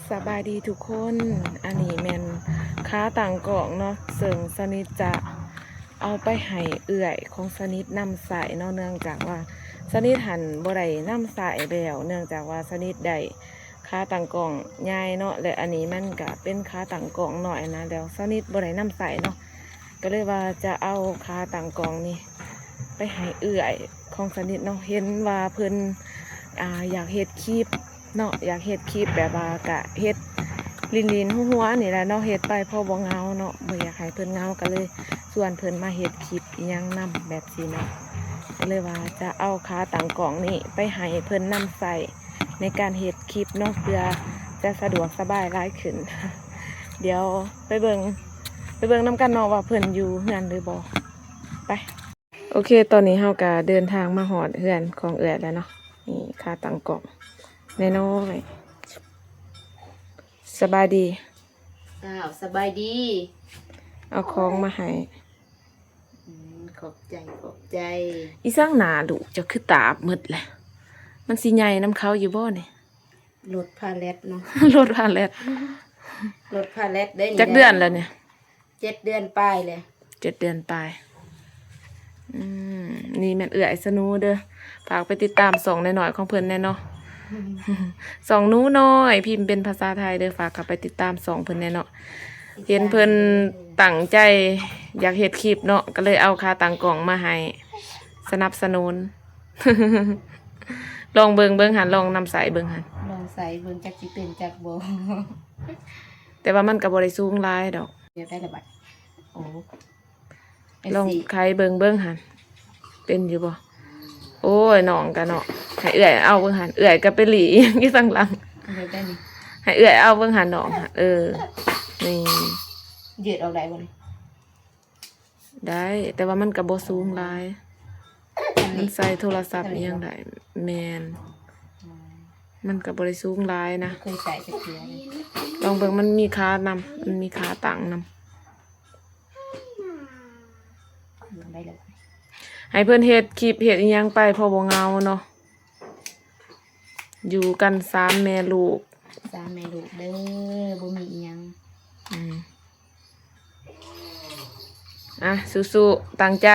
ສະບາຍດີທຸກຄົນ, ອັນນີ້ແມ່ນຂາຕັ້ງກ້ອງເນາະ ເຊິ່ງສະນິດຈະເອົາໄປໃຫ້ເອື້ອຍຂອງສະນິດນຳໃຊ້ເນາະ, ເນື່ອງຈາກວ່າສະນິດຫັ້ນບໍ່ໄດ້ນຳໃຊ້ແລ້ວ, ເນື່ອງຈາກວ່າສະນິດໄດ້ຂາຕັ້ງກ້ອງໃຫຍ່ເນາະ ແລະ ອັນນີ້ມັນກະເປັນຂາຕັ້ງກ້ອງນ້ອຍນະ, ແລ້ວສະນິດບໍ່ໄດ້ນຳໃຊ້ເນາະ. ກໍເລີຍວ່າຈະເອົາຂາຕັ້ງກ້ອງນີ້ໄປໃຫ້ເອື້ອຍຂອງສະນິດເນາະ, ເຫັນວ່າເພິ່ນ ອ່າ ຢາກເຮັດຄລິບເນາະ, ຢາກເຮັດຄລິບແບບວ່າກະເຮັດຫຼິ້ນໆຫົວໆນີ້ແຫຼະເນາະ, ເຮັດໄປພໍບໍ່ເຫງົາເນາະ, ບໍ່ຢາກໃຫ້ເພິ່ນເຫງົາ, ກໍເລີຍຊວນເພິ່ນມາເຮັດຄລິບອີ່ຫຍັງນຳແບບຊີ້ເນາະ. ກໍເລີຍວ່າຈະເອົາຂາຕັ້ງກ້ອງນີ້ໄປໃຫ້ເພິ່ນນຳໃຊ້ໃນການເຮັດຄລິບເນາະ, ເພື່ອຈະສະດວກສະບາຍຫຼາຍຂຶ້ນ. ດຽວໄປເບິ່ງ ໄປເບິ່ງນຳກັນເນາະວ່າເພິ່ນຢູ່ເຮືອນຫຼືບໍ່. ໄປ. ໂອເຄ, ຕອນນີ້ເຮົາກະເດີນທາງມາຮອດເຮືອນຂອງເອື້ອຍແລ້ວເນາະ. ນີ້ຂາຕັ້ງກ້ອງນ້ອຍໆ. ສະບາຍດີ. ອ້າວ ສະບາຍດີ. ເອົາຂອງມາໃຫ້. ອືມ ຂອບໃຈ ຂອບໃຈ. ອີ່ສັງໜ້າລູກເຈົ້າຄືຕາບໝົດແຫຼະ? ມັນຊິໃຫຍ່ນຳເຂົາຢູ່ບໍ່ນີ້? ລົດພາເລັດເນາະ. ລົດພາເລັດ. ລົດພາເລັດເດ້ນີ້. ຈັກເດືອນແລ້ວນີ້? ເຈັດເດືອນປາຍແລ້ວ. ເຈັດເດືອນປາຍ. ອືມ ນີ້ແມ່ນເອື້ອຍສະໜູເດີ. ຝາກໄປຕິດຕາມຊ່ອງນ້ອຍໆຂອງເພິ່ນແດ່ເນາະ. ຊ່ອງໜູນ້ອຍ ພິມເປັນພາສາໄທເດີ. ຝາກເຂົ້າໄປຕິດຕາມຊ່ອງເພິ່ນແດ່ເນາະ. ເຫັນເພິ່ນຕັ້ງໃຈຢາກເຮັດຄລິບເນາະ, ກໍເລີຍເອົາຂາຕັ້ງກ້ອງມາໃຫ້ ສະໜັບສະໜູນ. ລອງເບິ່ງ ເບິ່ງຫັ້ນ, ລອງນຳໃຊ້ເບິ່ງຫັ້ນ. ລອງໃຊ້ເບິ່ງ ຈັກຊິເປັນຈັກບໍ່. ແຕ່ວ່າມັນກໍບໍ່ໄດ້ສູງຫຼາຍດອກ. ແບບໃດລະບັດ? ໂອ້ ລອງໄຂເບິ່ງ ເບິ່ງຫັ້ນ ເປັນຢູ່ບໍ່? ໂອ້ຍ ນ້ອງກະເນາະ, ໃຫ້ເອື້ອຍເອົາເບິ່ງຫັ້ນ, ເອື້ອຍກະໄປຫຼີ້ຢູ່ທາງຫຼັງ. ແບບໃດນີ້? ໃຫ້ເອື້ອຍເອົາເບິ່ງຫັ້ນ ນ້ອງ. ເອີ ນີ້ ຢືດອອກໄດ້ບໍ່ນີ້? ໄດ້, ແຕ່ວ່າມັນກະບໍ່ສູງຫຼາຍ. ອັນນີ້ ມັນໃສ່ໂທລະສັບອີ່ຫຍັງໄດ້. ແມ່ນ. ອືມ ມັນກະບໍ່ໄດ້ສູງຫຼາຍນະ. ບໍ່ເຄີຍໃສ່ຈັກເທື່ອເລີຍ. ລອງເບິ່ງ, ມັນມີຂານຳ, ມັນມີຂາຕັ້ງນຳ. ເບິ່ງໄດ້ແລ້ວ. ໃຫ້ເພິ່ນເຮັດຄລິບເຮັດອີ່ຫຍັງໄປ ພໍບໍ່ເຫງົາເນາະ. ຢູ່ກັນສາມແມ່ລູກ. ສາມແມ່ລູກເດີ, ບໍ່ມີອີ່ຫຍັງ. ອືມ ອ່ະ ສູ້ໆ ຕັ້ງໃຈ.